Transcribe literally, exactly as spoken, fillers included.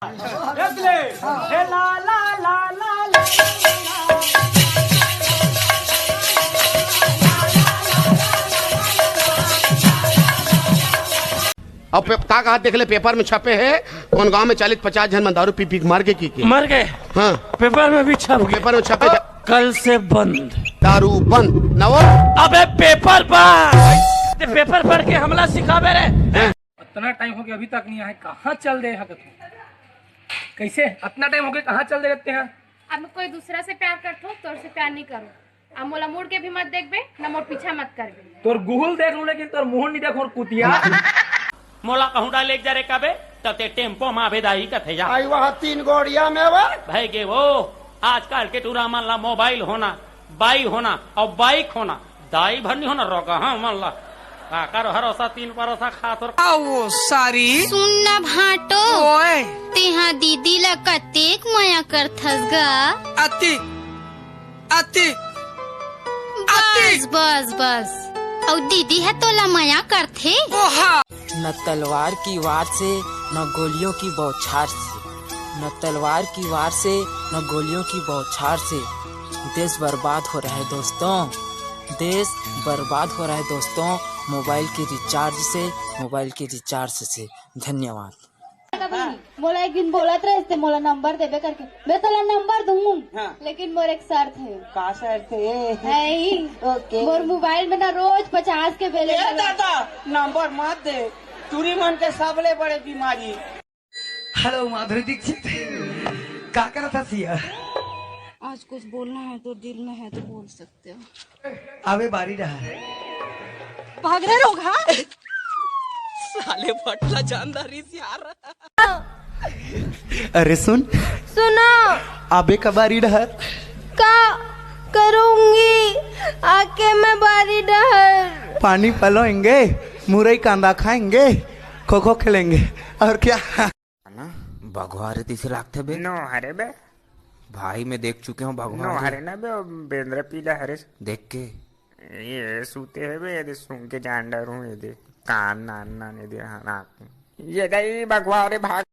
देख ले, हे ला ला ला ला ला। अब पे-, का कहा, देख ले, पेपर में छपे हे, कोन गांव में चालीस पचास झन मन दारू पी पी के मर गे, की के? मर गे। हाँ। पेपर में भी छप गे। पेपर में छपे हे। कल से बंद। दारू बंद। नवल। अबे पेपर बंद। ते पेपर पढ़ के हमला सिखाबे रे। हाँ। अतना टाइम हो गया, अभी तक नहीं आए, कहाँ चल दे हा कथे? कैसे अतना टाइम हो गया, कहाँ चल दे रहते हैं? अब मैं कोई दूसरा से प्यार करथो, तोर से प्यार नहीं करूँ। अब मोला मुड़ के भी मत देखबे, न मोर पीछा मत करबे। तोर गुहुल देख लूँ, लेकिन तोर मुंह नहीं देखूँ, कुतिया। मोला कहूँ डाले जा रे कबे, तब ते टेम्पो में आबे दाई कथे जा। आई वहाँ तीन गोड़िया में बे। भाई के वो, आजकल के टूरा मन ला मोबाइल होना, बाई होना और बाइक होना, दाई भर नहीं होना, रोगा हाँ मन ला। काकर भरोसा, तीन परोसा खा तोर। आओ सारी। सुन ना भाटो। ओए। तेहा दीदी ला कतेक मया करथस गा। अति, अति, बस, अति। बस, बस। अउ दीदी ह तोला मया करथे। ओहा। न तलवार की वार से, न गोलियों की बौछार से, न तलवार की वार से, न गोलियों की बौछार से देश बर्बाद हो रहा है दोस्तों, देश बर्बाद हो रहा है दोस्तों, मोबाइल के रिचार्ज से, मोबाइल के रिचार्ज से। धन्यवाद। मोला एक दिन बोलत रहिस ते मोला नंबर देबे करके, मैं तोला नंबर दूंगा। हाँ। लेकिन मोर एक शर्त है। का शर्त है? है ही। ओके। मोर मोबाइल में ना रोज पचास के बैलेंस ए लगा। दादा, नंबर मत दे। टूरी मन के सबले बड़े बीमारी। हेलो माधुरी दीक्षित, का करत हस या? आज कुछ बोलना है तो दिल में है तो बोल सकते हो। आवे बारी डहर। भाग रे रोगहा। साले फटला जानदार इस यार। अरे सुन। सुनो। आबे का बारी डहर? का करूंगी आके मैं बारी डहर? पानी पलोएंगे, मुरई कांदा खाएंगे, खो खो खेलेंगे, और क्या? ना, बघवा रे तइसे लागथे बे। नो हरे बे। भाई, मैं देख चुके हूँ बघवा नो रे। हरे ना बे, बेंद्रा पीला हरे। देख के। ये सूते हे बे, ये दे सूंघ के जान डर हूँ, ये दे। कान नान नान, ये दे, हाँ, नाक। ये दे, ये बघवा रे भाग।